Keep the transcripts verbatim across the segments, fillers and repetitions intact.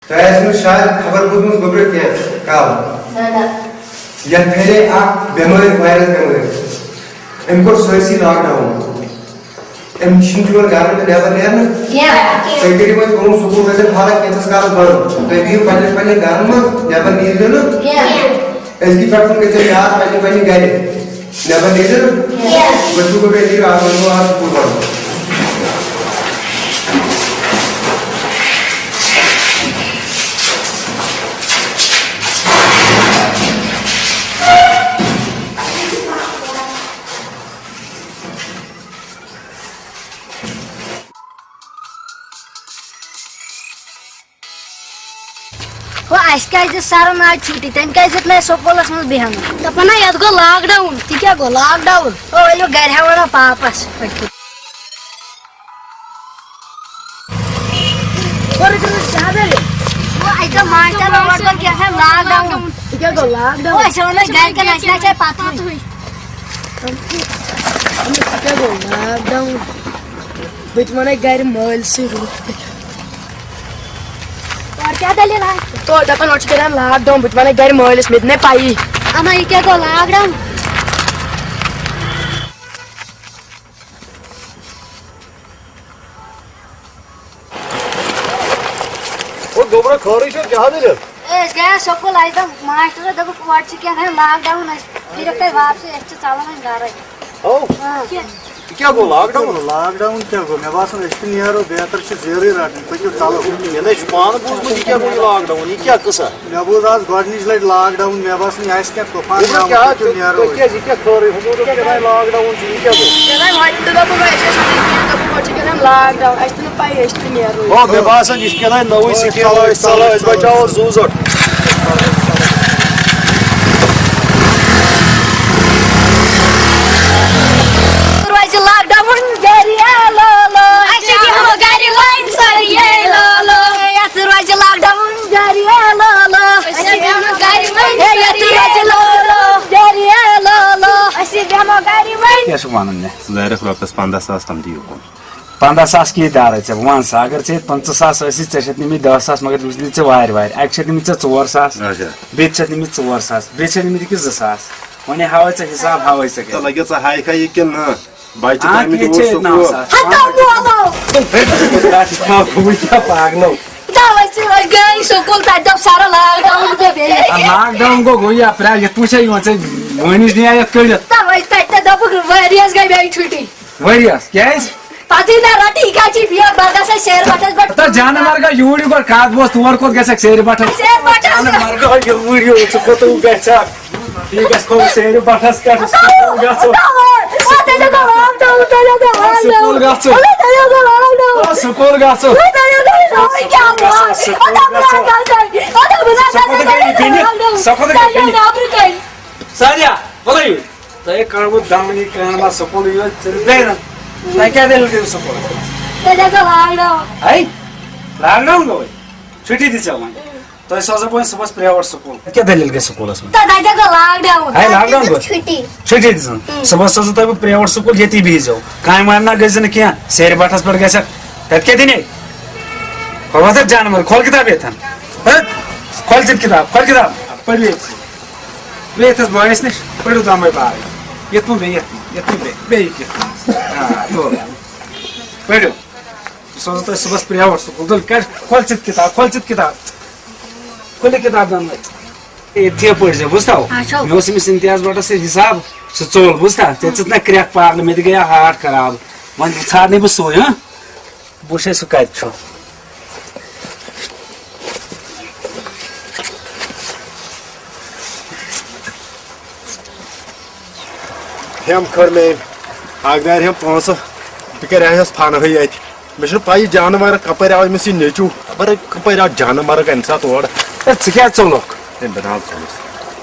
تۄہہِ آسِوٕ شاید خبر بوٗزمٕژ گوٚبرِو کینٛہہ کال۔ نہ، نہ۔ یتھ پھیلے اکھ بٮ۪مٲرۍ، وایرس بٮ۪مٲرۍ۔ أمۍ کوٚر سٲرسٕے لاک ڈاوُن۔ أمۍ چھِنہٕ تہِ یِوان گرٕ تہٕ نٮ۪بر نیرنہٕ۔ کینٛہہ۔ تُہۍ کٔرِو وۄنۍ کٲم، سکوٗل روزن حالہ کینٛژس کالس بنٛد۔ تُہۍ بِہِو پننِس پننٮ۪ن گرن منٛز، نٮ۪بر نیٖرِو نہٕ۔ کینٛہہ۔ أزکہِ پٮ۪ٹھ کُن گٔژھِو یاد پننہِ پننہِ گرِ۔ نٮ۪بر نیٖرِو۔ کینٛہہ۔ بہٕ چھُس گۄڈٕ ییٚتی راتھ وۄنۍ گوٚو آز سکوٗل بنٛد۔ ہو، اَسہِ کیٛازِ دِژ سرن آز چھُٹی؟ تٔمۍ کیٛازِ دیُت نہٕ اَسہِ سکوٗلس منٛز بیٚہنُن؟ دَپان ہا، یَتھ گوٚو لاک ڈاوُن۔ تہِ کیٛاہ گوٚو لاک ڈاوُن؟ ہو، ؤلِو گرِ ہا وَنو پاپس۔ ہو، اَسہِ دوٚپ ماسٹر، یورٕ گوٚو کیٛاہ تام لاک ڈاوُن۔ تہِ کیٛاہ گوٚو لاک ہو، ڈاوُن؟ أسۍ وَنو گرِکٮ۪ن، اَسہِ نہ چھےٚ پَتہٕے۔ تہِ کیٛاہ گوٚو لاک ڈاوُن؟ بہٕ تہِ وَنَے گَرِ مٲلۍ سٕے رُت۔ اورٕ کیٛاہ دٔلیٖل آسہِ؟ تو دَپان، اورٕ چھِ کَران لاک ڈاوُن، بہٕ تہِ وَنَے گَرِ مٲلِس، مےٚ تہِ نَے پَیی۔ اَما، یہِ کیٛاہ گوٚو لاک ڈاوُن؟ او گوٚبرا، خٲرٕے چھا؟ کیٛاہ دٔلیٖل؟ أسۍ گٔیے سکوٗل، اَسہِ دوٚپ ماسٹرَس، دوٚپُکھ، اورٕ چھِ کینٛہہ تام لاک ڈاوُن، اَسہِ پھِرِکھ تۄہہِ واپسٕے، أسۍ چھِ ژَلان وۄنۍ گَرَے۔ ہو۔ آ۔ یہِ کیٛاہ گوٚو لاک ڈاوُن؟ لاک ڈاوُن کیٛاہ گوٚو؟ مےٚ باسان، أسۍ تہِ نیرو، بہتر چھُ زیرٕے رَٹٕنۍ۔ پٔکِو، ژَلو۔ مےٚ نَے چھُ پانہٕ بوٗزمُت، یہِ کیٛاہ گوٚو یہِ لاک ڈاوُن؟ یہِ کیٛاہ قٕصہ؟ مےٚ بوٗز آز گۄڈٕنِچ لَٹہِ لاک ڈاوُن، مےٚ باسان، یہِ آسہِ کینٛہہ طوفان گوٚبُر، درٛامُت، کیٛاہ، پٔکِو، نیرو تُہۍ أسۍ۔ کیٛازِ، یہِ کیٛاہ خٲرٕے؟ ہُمو دوٚپ کیٛاہ تام لاک ڈاوُن چھُ، یہِ کیٛاہ گوٚو؟ کیٛاہ تام وۄنۍ تہِ دوٚپُکھ، أسۍ ٲسۍ وَنان، یہِ کیٛاہ دوٚپُکھ، اورٕ چھِ کیٛاہ تام لاک ڈاوُن، اَسہِ چھُنہٕ پَیی، أسۍ تہِ نیرو۔ او، مےٚ باسان، یہِ چھُ کیٛاہ تام نٔوٕے سِکیٖم، أسۍ ژَلو، أسۍ بَچاوو زُو زوٚٹ۔ روزِ لاک ڈاوُن گرِ، اے لولو۔ أسۍ بیٚہمو گرِ وۄنۍ سٲری، اے لولو۔ یتھ روزِ لاک ڈاوُن گرِ، اے لولو۔ أسۍ بیٚہمو گرِ وۄنۍ ہے، یتھ سٲری، اے روزِ لاک ڈاوُن گرِ، اے لولو۔ أسۍ بیٚہمو گرِ وۄنۍ۔ کیٛاہ چھُکھ وَنان مےٚ؟ ژٕ دارٮ۪کھ رۄپیَس پنٛداہ ساس تام دِیِو کُن۔ پنٛداہ ساس کِتھ دارَے ژےٚ؟ بہٕ وَن سا، اگر ژےٚ ییٚتہِ پٕنٛژٕہ ساس ٲسی، ژےٚ چھَتھ نِمٕتۍ دَہ ساس، مگر وٕچھ دِتھ ژےٚ وارِ وارِ۔ اَکہِ چھَتھ نِمٕتۍ ژےٚ ژور ساس، اچھا۔ بیٚیہِ تہِ چھَتھ نِمٕتۍ ژور ساس، بیٚیہِ چھَتھ نِمٕتۍ أکِس زٕ ساس۔ وۄنۍ ہاوَے ژےٚ حِساب، ہاوَے ژےٚ ژےٚ کَتہِ۔ لَگیو ژےٚ ہاے فاے یہِ کِنہٕ نہ؟ بَچہِ آ، ترٛٲیمٕتۍ کینٛہہ یور چھِ ییٚتہِ ناو سکوٗل۔ ساس۔ ہَتو بولو۔ تَتھ چھِ ناو گوٚمُت کیٛاہ پاگلو؟ تَوَے چھِ أسۍ گٔے سکوٗل، تَتہِ دوٚپ سَرَن لاک ڈاوُن گوٚو بیٚیہِ۔ آ، لاک ڈاوُن گوٚو، گوٚو یہِ اَپریل، یِتھ پٲٹھۍ چھےٚ یِوان ژےٚ وٲنِج نِیا یَتھ کٔڑِتھ۔ تَوَے تَتہِ تہِ دوٚپُکھ ؤریَس گٔے بیٚیہِ چھُٹی۔ ؤریَس؟ کیٛازِ؟ پَتہٕ یی نہ رَٹہِ، یہِ کیٛاہ چھِ یہِ بَرگَس اَسہِ سیر بَٹھَس پٮ۪ٹھ۔ تَتھ جانہٕ مَرگا یوٗرۍ یوٗر کَتھ بوز، تور کوٚت گژھکھ سیرِ بَٹھَس؟ سیر بَٹھَس۔ جانہٕ مَرگا یوٗرۍ یوٗر، ژٕ کوٚت گژھکھ؟ یہِ گژھِ تھوٚو سیرِ بَٹھَس پٮ۪ٹھ، سکوٗل گژھو۔ سکوٗل گژھو۔ سکوٗل گژھو۔ سکوٗل گژھو۔ سۄ کوٚت گٔے یہِ بیٚنہِ؟ سۄ کوٚت گٔے بیٚنہِ؟ سانیا، کوٚت گٔے؟ تۄہہِ کَرو بہٕ دَمنی کٲم، سکوٗل یِیِو ژٔلِتھ بیٚیہِ نہٕ۔ تۄہہِ کیٛاہ دٔلیٖل گٔیوٕ سکوٗل؟ تۄہہِ گژھِ لاک ڈاوُن۔ ہے؟ لاک ڈاوُن گوٚو؟ چھُٹی دِژ ژےٚ وۄنۍ؟ تۄہہِ سوزو بہٕ وۄنۍ صُبحس پرٛیویٹ سکوٗل۔ کیٛاہ دٔلیٖل گٔے سکوٗلَس منٛز؟ تۄہہِ، تۄہہِ کیٛاہ گوٚو لاک ڈاوُن؟ ہے، لاک ڈاوُن گوٚو؟ چھُٹی۔ چھُٹی دِژٕن۔ صُبحس سوزو تۄہہِ بہٕ پرٛیویٹ سکوٗل، ییٚتی بِہِزیو۔ کامہِ وامہِ نہ گٔژھزِ نہٕ کینٛہہ۔ سیرِ بَٹھَس پٮ۪ٹھ گژھکھ۔ تَتہِ کیٛاہ دِنے؟ کھول وۄتھ اَتھ جانہٕ مَرگ، کھول کِتاب ییٚتھَن۔ ہے، کھول ژٕ تہِ کِتاب، کھول کِتاب۔ پٔرِو ییٚتہِ۔ بیٚیہِ یَتھ بٲیِس نِش، پٔرِو تَمے بارے۔ یَتھ کُن بیٚیہِ، یَتھ کُن، یَتھ کُن بیٚیہِ، بیٚیہِ یَتھ کُن۔ آ، تو۔ پٔرِو۔ بہٕ سوزو تۄہہِ صُبحس پرٛیویٹ سکوٗل۔ تُل، کَر، کھول ژٕ تہِ کِتاب، کھول ژٕ تہِ کِتاب۔ کھول یہِ کِتاب دۄنوَے۔ یِتھَے پٲٹھۍ زِ، بوٗزتھا؟ اچھا۔ مےٚ اوس أمِس امتیاز بٹس سۭتۍ حِساب، سُہ ژوٚل، بوٗزتھا؟ ژےٚ دِژٕتھ نہ کرٛٮ۪کھ پاگلہٕ، مےٚ تہِ گٔیو ہارٹ خراب۔ وۄنۍ ژھانٛڈنَے بہٕ سُے، ہاں؟ بہٕ وٕچھے سُہ کَتہِ چھُ۔ ہیٚم کھٔر مےٚ أمۍ۔ اَکھ دارِ ہیٚم پونٛسہٕ۔ بہٕ کَرِ ہا یَس فَنہٕے اَتہِ۔ مےٚ چھُنہٕ پَیی جانہٕ مَرگ کَپٲرۍ آو أمِس یہِ نیٚچوٗ۔ خبر کَپٲرۍ آو جانہٕ مَرگ اَمہِ ساتہٕ اورٕ۔ ہے، ژٕ کیٛازِ ژوٚلُکھ؟ ہے، بہٕ نہ حظ ژوٚلُس۔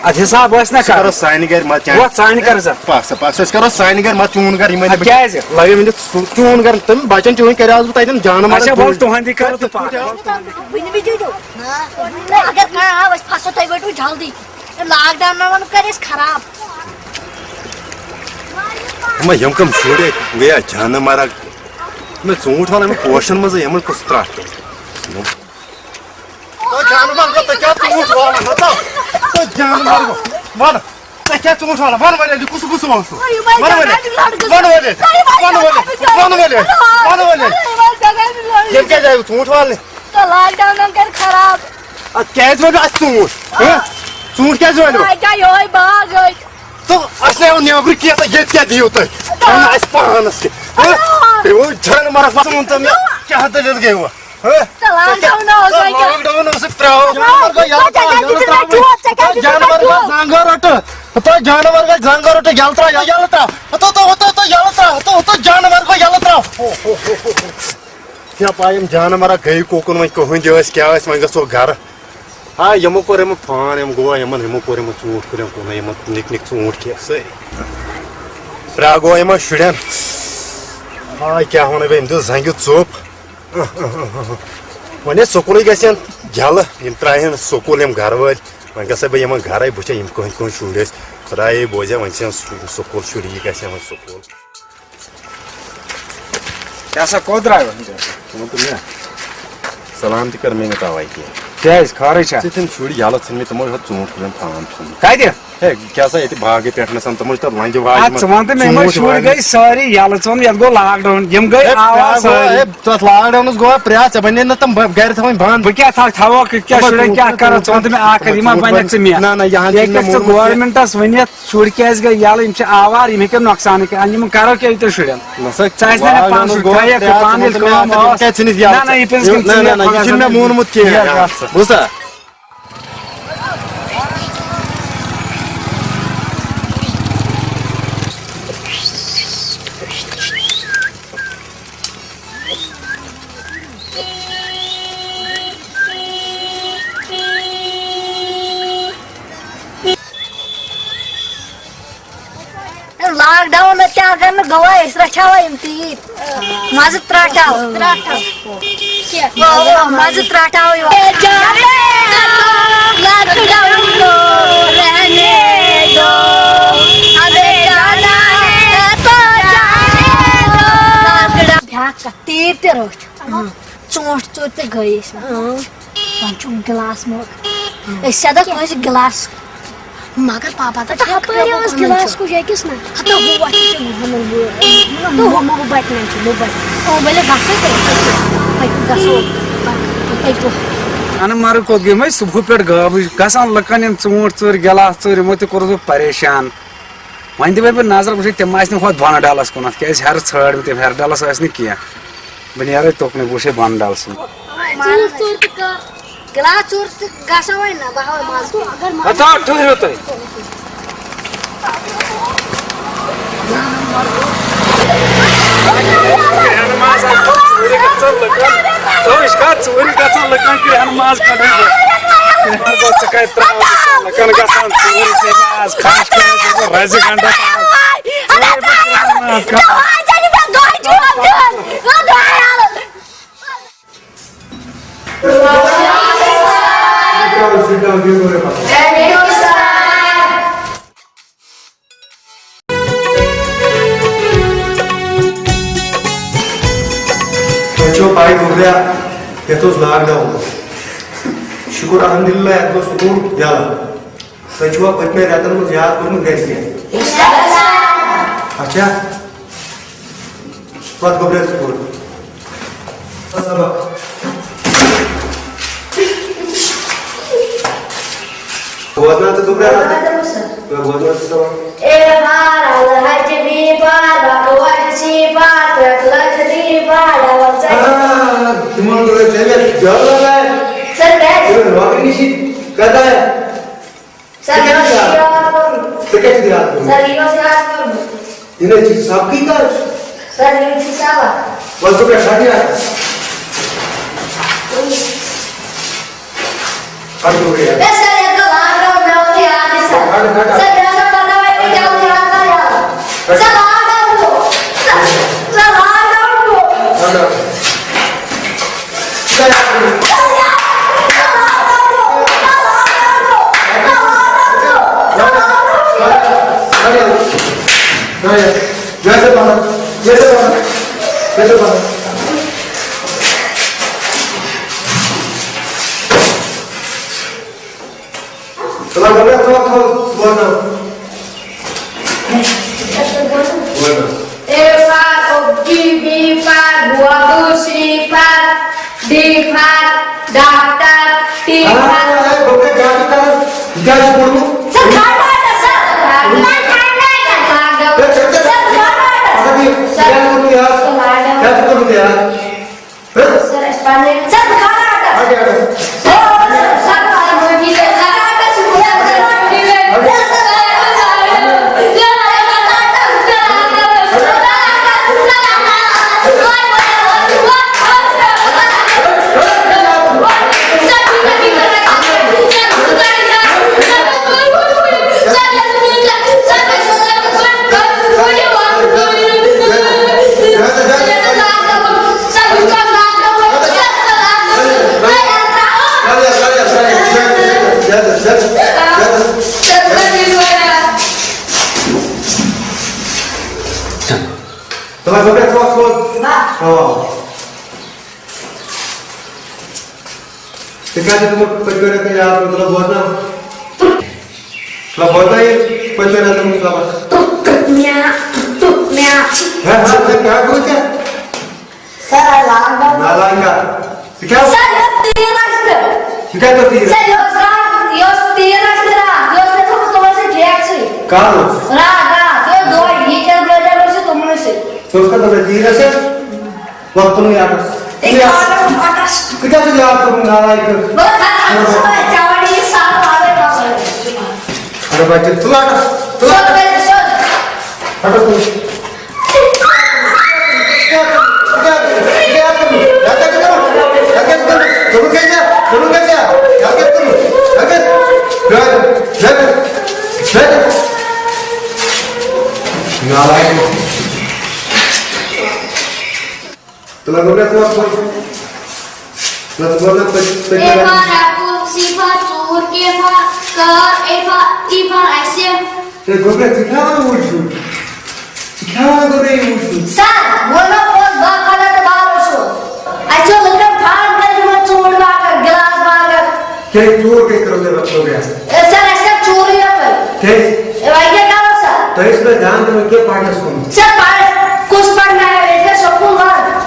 اَدٕ حِساب ٲسۍ نہ أسۍ کَرو کَرُن۔ سانہِ گَرِ، ما چانہِ۔ وَتھ سانہِ گَرِ زَن۔ پَکھ سا، پَکھ سا، أسۍ کَرو سانہِ گَرِ، ما چون گَرٕ، یِمَے اَدٕ کیٛازِ؟ لَگے ؤنِتھ سُہ چون گَرٕ، تٔمۍ بَچَن چٲنۍ کَرِ آز بہٕ تَتٮ۪ن جانہٕ مَرگ اچھا، وَلہٕ بٔلۍ۔ تُہُنٛدی کَرو تہٕ پَکھ۔ وٕنہِ وِزِ دِیِو۔ نہ، اگر کانٛہہ آو، أسۍ پھسو، تُہۍ ؤٹِو جلدی۔ لاک ڈاوُن وَنُن کَرِ اَسہِ خراب۔ یِمے یِم کَم شُرۍ ٲسۍ، گٔیہ جانہٕ مَرگ۔ یِمے ژوٗنٛٹھۍ والہٕ یِمَن پوشَن منٛز، یِمَن کُس ترٛٹھ۔ ژوٗنٛٹھ والان، ہتا، ژٕ جانور گوٚو۔ وَن، ژےٚ کیٛاہ ژوٗنٛٹھ والان؟ وَن وَلہِ، علی، کُس، کُس اوس سُہ؟ وَن وَلہِ، وَن وَلہِ، وَن وَلہِ، وَن وَلہِ، وَن وَلہِ۔ ییٚلہِ کیٛازِ آیوٕ ژوٗنٛٹھ والنہِ؟ تہٕ lockdownن کٔر خراب۔ اَدٕ کیٛازِ وٲلِو اَسہِ ژوٗنٛٹھ؟ ہہ؟ ژوٗنٛٹھ کیٛازِ وٲلِو؟ وۄنۍ کیٛاہ یِہوٚے باغ أتۍ۔ تہٕ اَسہِ نہٕ نیٚبرٕ کینٛہہ، تہٕ ییٚتہِ کیٛاہ دِیِو تُہۍ؟ اَدٕ اَسہِ پانَس تہِ۔ ہہ؟ تُہۍ ؤنِو جانوَرَس، پَتہٕ ووٚن تٔمۍ مےٚ، کیٛاہ دٔلیٖل گٔیوٕ؟ ہہ؟ تہٕ lockdown اوس وۄنۍ کیٛاہ؟ Lockdown اوس، ژٕ ترٛاو۔ جانوَر گوٚو یَلہٕ ترٛاو، یَلہٕ ترٛاو۔ جانوَر گوٚو زنٛگہٕ روٚٹہٕ۔ ہتا جانوَر گوٚو زنٛگہٕ روٚٹہٕ، یَلہٕ ترٛاو، یَلہٕ ترٛاو۔ ہتا، ہتا، ہتا، یَلہٕ ترٛاو، ہتا، ہتا، جانوَر گوٚو یَلہٕ ترٛاو۔ کیٛاہ پَے یِم جانوَرا گٔے کوکُن، وۄنۍ کٕہٕنٛدۍ ٲسۍ، کیٛاہ ٲسۍ، وۄنۍ گژھو گَرٕ۔ ہا، یِمو کوٚر یِمَن فان، یِم گوٚوا یِمَن، یِمو کوٚر یِمَن ژوٗنٛٹھۍ کُلٮ۪ن کُن، یِمَن نِکۍ نِکۍ ژوٗنٛٹھۍ کھے سٲری۔ پرٛاگوو یِمَن شُرٮ۪ن۔ ہاے، کیٛاہ وَنہٕ بہٕ، أمۍ دیُت زَنٛگہِ ژوٚپ۔ وۄنۍ ٲسۍ سکوٗلٕے گژھن یَلہٕ، یِم ترٛاوہن سکوٗل یِم گَرٕ وٲلۍ۔ وۄنۍ گژھٕ بہٕ یِمَن گَرَے، بہٕ وٕچھٕ یِم کٕہٕنٛدۍ کٕہٕنٛدۍ شُرۍ ٲسۍ۔ خۄدایے بوزِ، وۄنۍ چھِ یِم سکوٗل شُرۍ، یہِ گژھِ وۄنۍ سکوٗل۔ کیٛاہ سا، کوٚت درٛایہِ وۄنۍ؟ ژٕ وَن تہٕ مےٚ۔ سلام تہِ کٔر مےٚ نہٕ تَوَے کینٛہہ۔ کیٛازِ؟ خٲرٕے چھا؟ ژٕ تِم شُرۍ یَلہٕ ژھٕنۍ مٕتۍ، تِمو ہیوٚت ژوٗنٛٹھ کُلٮ۪ن فان ژھُنُن۔ کَتہِ؟ ہے، کیٛاہ سا، ییٚتہِ باغہٕ پٮ۪ٹھ نَسَن، تِمو چھِ تَتھ لَنٛجہِ واجہِ اَدٕ منٛز ژٕ وَن تہٕ مےٚ، یِمَے ژوٗنٛٹھۍ شُرۍ واجہِ۔ گٔے سٲری یَلہٕ، ژٕ وَن، یَتھ گوٚو lockdown، یِم گٔے ہے، آواز پرٛاو، سٲری۔ ہے، تَتھ lockdownَس گوٚو پرٛٮ۪تھ، ژےٚ بَنے نہٕ تِم ب-، گَرِ تھاوٕنۍ بنٛد۔ بہٕ کیٛاہ تھاوٕ، تھاوَکھ، کیٛاہ شُرٮ۪ن کیٛاہ کَرَکھ، ژٕ وَن تہٕ مےٚ اَکھ کَتھ، یِمَن وَنَکھ ژٕ مےٚ۔ نہ، نہ، یہِ ہَن ییٚتہِ چھُنہٕ مےٚ پٮ۪ٹھ ژٕ ووٚنمُت کینٛہہ۔ Governmentَس ؤنِتھ، شُرۍ کیٛازِ گٔے یَلہٕ؟ یِم چھِ آوارٕ، یِم ہیٚکن نۄقصانٕے کٔرِتھ۔ یِمن کَرو کیٛاہ ییٖتیٛاہ شُرٮ۪ن؟ نہ سا، ژٕ آسہِ نہ مےٚ lockdownَس پانہٕ شُرۍ گوٚو تھٲیِتھ، پرٛٮ۪تھ، ژٕ پانہٕ وَن ییٚلہِ تہٕ مےٚ، کٲم تِم ٲس۔ کیٛازِ ژھٕنِتھ یَلہٕ نہ، نہ، ژٕ؟ یہِ چھُنہٕ مےٚ، نہ، نہ، نہ، یہِ چھُنہٕ مےٚ مونمُت کینٛہہ۔ بوٗزتھا؟ Lockdown تہِ اگر نہٕ گوٚو، أسۍ رچھاوا یِم تیٖتۍ۔ مزٕ ترٛٹھاو۔ ترٛٹھاو۔ کیٛاہ؟ آ، آ، مزٕ ترٛٹھاو یِوان۔ Lockdown کو رہنے دو، ہمیں جانا ہے تو جانے دو۔ بیٛاکھ کتھ، تیٖر تہِ رٔچھ۔ ژوٗنٛٹھۍ ژوٗر تہِ گٔے أسۍ۔ وۄنۍ چھُ گِلاس موٚٹ۔ أسۍ سیدا کٲنٛسہِ گِلاس۔ مگر پاپا تہٕ ہپٲرۍ اوس گِلاس کُج أکِس نا۔ ہتو ہُہ وۄتھ چھُ ہُمن ہُہ۔ تہٕ ہُہ مُبت نن چھُ مُبت۔ او ؤلِو گژھو تہٕ پٔکِو گژھو۔ پٔکِو۔ انہٕ مرٕ کوٚت گٔے؟ یِمے صُبحہٕ پٮ۪ٹھ گٲوٕج گژھان لُکن یِم ژوٗنٛٹھۍ ژٲرۍ، گِلاس ژٲرۍ، یِمو تہِ کوٚرُس بہٕ پریشان۔ وۄنۍ دِمے بہٕ نظر، وٕچھے تِم آسہِ نہٕ ہۄتھ بۄنہٕ ڈلس کُنتھ، کیٛازِ ہیرٕ ژھٲنٛڈ مٕتۍ، ہیرٕ ڈلس ٲسۍ نہٕ کینٛہہ۔ بہٕ نیرے تُکنُے، بہٕ وٕچھے بۄنہٕ ڈلسٕے۔ ژوٗر ژوٗر تہِ کر۔ گِلاس ژوٗر تہِ گژھو وۄنۍ نہ، بہٕ ہاوے مَزٕ۔ ہتا ٹھٔہرِو تُہۍ۔ کرٛہنہٕ ماز آز ژوٗرِ گژھان لُکن۔ تُہۍ چھِ کَتھ ژوٗرِ گژھان لُکن کرٛہنہٕ ماز کَڑان؟ کرٛہنہٕ ماز گوٚو ژٕ کَتہِ ترٛاوَکھ؟ لُکن گژھان ژوٗرِ ژےٚ ماز، خاص کر ژےٚ گوٚو رَزِ گنٛڈا ماز۔ تۄہہِ چھو پاے گوٚبریا، یتھ اوس lockdown۔ شُکر الحمدللہ، یتھ گوٚو سکوٗل یلہٕ۔ تۄہہِ چھُوا پٔتمٮ۪ن رٮ۪تن منٛز یاد کوٚرمُت گرِ کینٛہہ؟ اچھا۔ پتہٕ گوٚبریا سکوٗل۔ سبق۔ بوزناو ژٕ گوٚبریا۔ بوزناو ژٕ سبق۔ اے فار الحج، بی فار بکوٹ، سی فار پٮ۪ٹھ لَچھ، ڈی فار ڈبل چیک۔ آ، تِمن کوٚر ژےٚ مےٚ جواب لگایا۔ سر، کیٛازِ؟ تِمن نوکری نِش کتھ آیا؟ سر، ژٕ کیٛاہ چھُکھ یاد کوٚرمُت؟ ژٕ کیٛاہ چھُکھ یاد کوٚرمُت؟ سر، یہِ اوس یاد کوٚرمُت۔ یہِ نَے چھُ سبقٕے کَر؟ سر، یہِ چھُ سبق۔ وۄنۍ ژٕ کیٛاہ کھڑ یہِ؟ کھڑ ہو گیا۔ ہے سر، یَتھ گوٚو lockdown، مےٚ اوس نہٕ یادٕے سر۔ کھڑ، کھڑ۔ سر، مےٚ ٲس نہٕ پَتہ وۄنۍ مےٚ کیٛاہ اوس یاد کَرُن۔ سر، lockdown گوٚو۔ سر، lockdown گوٚو۔ کھڑ۔ وۄنۍ گوٚو مےٚ ژوٚپ تھوٚد، ژٕ بوزناو۔ بوزناو۔ A for obby, B for bobby, C for D for doctor, T آ، for آ، آ، بہٕ کَتہِ ڈاکٹر کران؟ یہِ کیٛاہ چھُ پوٚرمُت؟ سر، گاڈٕ آٹا، سر۔ ہے، ژٕ کَتہِ سر، گاڈٕ آٹا۔ مطلب، یہِ کیٛاہ چھُ پوٚرمُت یاد؟ کیٛاہ چھُ پوٚرمُت یاد؟ ہہ؟ سر، اَسہِ پَرنٲوِو۔ سر، بہٕ کھارا آٹَس۔ اَدٕ کیٛاہ گژھِ؟ او، سر، سر، سر، بہٕ کھارا آٹَس۔ تمام، بہٕ بیٚہہ ژٕ وَتھ کُن۔ نہ۔ تمام۔ ژےٚ کیٛاہ چھُ گوٚمُت پٔتمہِ رٮ۪تہٕ یاد؟ مطلب، بوزناو۔ مطلب، بوزناو یہِ پٔتمہِ رٮ۪تہٕ گوٚمُت سبق۔ ٹُک ٹُک میا، ٹُک ٹُک میا۔ ہے، ہے، ہے، کیٛاہ گوٚو ژےٚ؟ سر، آے لاگ ڈاوُن۔ نالانکا۔ ژٕ کیٛاہ؟ سر، یہِ اوس تیٖر رَٹنہِ۔ ژٕ کیٛاہ کٔر تیٖر؟ سر، یہِ اوس راتھ، یہِ اوس تیٖر رَٹنہِ راتھ، یہِ اوس مےٚ تھوٚومُت تِمَن سۭتۍ ٹھیکہٕ سۭتۍ۔ کَر اوس؟ راتھ، راتھ، یہِ اوس دۄہلہِ، یہِ کیٛاہ برٛٲدۍ اوس یہِ تِمنٕے سۭتۍ۔ ژٕ اوسکھا دَپان تیٖر رَٹَکھ؟ وَلہٕ تُلُن یہِ اَٹَس۔ تُلُن یہِ اَٹَس۔ اَٹَس۔ ژٕ کیٛاہ چھُکھ یاد کوٚرمُت نالایکہٕ؟ بہٕ کَتھ کَرٕ، بہٕ چھُس وۄنۍ چاوان یہِ سَر پاگل پاگل۔ اَٹَس بَچہٕ، تُل اَٹَس۔ تُل۔ سیوٚد بَچہٕ، سیوٚد۔ اَٹَس تُل۔ نالایک۔ تہٕ لگ بگ ژور پوینٹ۔ نہ، ژٕ بوز نہ، پٔتۍ، پٔتۍ اے بار ایپل، سی فار ژوٗر، K for car, A for, E for ice cream. ہے، گوٚبرا، ژٕ کیٛاہ وَنان اوٗرۍ چھُکھ؟ ژٕ کیٛاہ وَنان گوٚبرا یہِ اوٗرۍ چھُکھ؟ سر، ووٚنمو پوٚز، باخبر تہٕ بارو چھُ۔ اَسہِ چھُ لُکن فارم کٔرۍ یِمن ژوٗنٛٹھۍ باغن، گِلاس باغن۔ کیٛازِ ژوٗر کیٛازِ کٔرٕو تۄہہِ پَتہٕ گوٚبرا؟ اے سر، اَسہِ کَتہِ ژوٗرٕے یوت تۄہہِ؟ کیٛازِ؟ اے وۄنۍ کیٛاہ کَرو سر؟ تۄہہِ ٲسِو نہٕ دیان دِوان کینٛہہ پَرنَس کُن۔ سر، پَرٕ کُس پَرناوِ؟ ییٚتہِ گژھِ سکوٗل بنٛد۔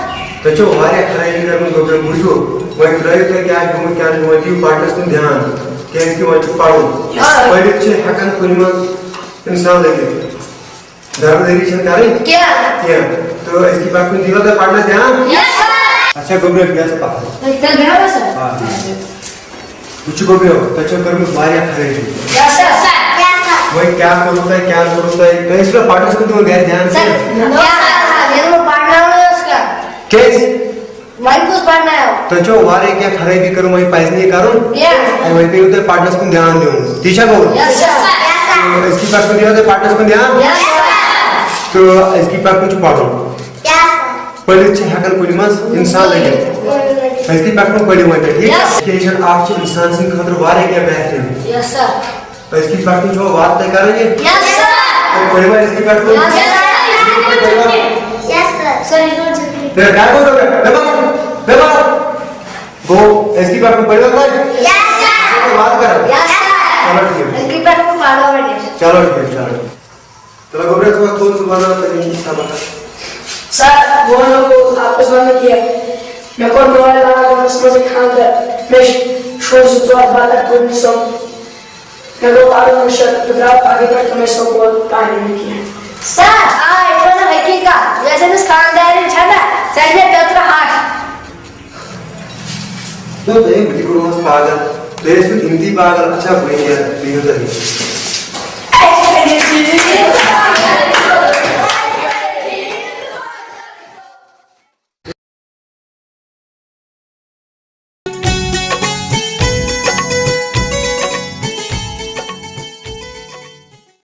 تۄہہِ چھو واریاہ خرٲبی کٔرمٕژ گوٚبرا، بوٗزِو، وۄنۍ ترٛٲیِو تُہۍ کیٛاہ چھُ گوٚمُت، کیٛاہ نہٕ، وۄنۍ دِیِو پَرنَس کُن دیان، کیٛازِکہِ وۄنۍ چھُ پَرُن۔ آ۔ پٔرِتھ چھِ ہٮ۪کان کُنہِ منٛز اِنسان لٔگِتھ۔ دَربٕدٔری چھَنہٕ کَرٕنۍ کینٛہہ۔ کینٛہہ۔ تہٕ أزکہِ پٮ۪ٹھ کُن دیٖوا تۄہہِ پَرنَس دیان؟ یَس سَر۔ اچھا گوٚبرا، بیٚہہ ژٕ پَتھَر۔ تیٚلہِ بیٚہہ سَر۔ آ۔ وٕچھِو گوٚبرا، تۄہہِ چھو کٔرمٕژ واریاہ خرٲبی۔ یَس سَر۔ وۄنۍ کیٛاہ کوٚروٕ تۄہہِ، کیٛاہ نہٕ کوٚروٕ تۄہہِ؟ تۄہہِ ٲسِو نا پَرنَس کُن دِوان گَرِ دیان؟ سَر، نہ سَر، ییٚلہِ نہٕ پَرناوُن اوس کانٛہہ۔ کیٛازِ؟ وۄنۍ کُس پرناوِ؟ تۄہہِ چھو واریاہ کینٛہہ خرٲبی کٔرمٕژ، وۄنۍ پَزِ نہٕ یہِ کَرُن۔ کینٛہہ۔ وۄنۍ پیٚیِو تۄہہِ پَرنَس کُن دیان دیُن۔ تی چھا گوٚو؟ یَس سَر۔ تہٕ أزکہِ پٮ۪ٹھ کُن دیٖوا تُہۍ پَرنَس کُن دیان؟ یَس سَر۔ تہٕ أزکہِ پٮ۪ٹھ کُن چھُ پَرُن۔ یَس سَر۔ پٔرِتھ چھِ ہٮ۪کان کُنہِ منٛز اِنسان لٔگِتھ۔ أزکہِ پٮ۪ٹھ کُن پٔرِو وۄنۍ پٮ۪ٹھ، ٹھیٖک؟ یَس۔ ایجوکیشن اَکھ چھِ اِنسان سٕنٛدِ خٲطرٕ واریاہ کینٛہہ بہتریٖن۔ یَس سَر۔ أزکہِ پٮ۪ٹھ کُن چھُوا وعدٕ تۄہہِ کَران یہِ؟ یَس سَر۔ تُہۍ پٔرِوا أزکہِ پٮ۪ٹھ کُن؟ یَس سَر۔ تُہۍ پٔرِوا؟ یَس سَر۔ سَر، یہِ چھُ ڈِسپلِن۔ ہے، کیٛاہ گوٚو تۄہہِ؟ مےٚ بَس، مےٚ بَس۔ گوٚو، أزکہِ پٮ۪ٹھ کُن پٔرِوا تۄہہِ؟ یَس سَر۔ تُہۍ وعدٕ کَران؟ یَس سَر۔ چلو ٹھیٖک۔ أزکہِ پٮ۪ٹھ کُن پَرو وۄنۍ أسۍ۔ چلو ٹھیٖک، چلو۔ تیٚلہِ گوٚبرا، ژٕ وَن، ژٕ وَن تَمہِ سَبَق۔ سَر، بہٕ وَنہو، بہٕ اوسُس وَننہٕ کینٛہہ۔ مےٚ کوٚر نوے لاک ڈاوُنَس منٛزٕے خانٛدر۔ مےٚ چھِ شُرۍ زٕ ژور بدر کُنہِ سُنٛد۔ مےٚ گوٚو پَرُن مُشِتھ، بہٕ درٛاو پَگہٕے پٮ۪ٹھ تِمَے سکوٗل پَرنہِ نہٕ کینٛہہ۔ سَر، آ، یہِ چھِ وَنان حقیٖقت۔ یۄس أمِس خانٛدارِنۍ چھےٚ نا، سۄ چھِ مےٚ پیٚترٕ ہَش۔ تہٕ تُہۍ مہٕ تہِ کوٚروہَس پاگل۔ تُہۍ ٲسِو ہِندی پاگل۔ اچھا، بہٕ یِمہٕ، بِہِو تُہۍ۔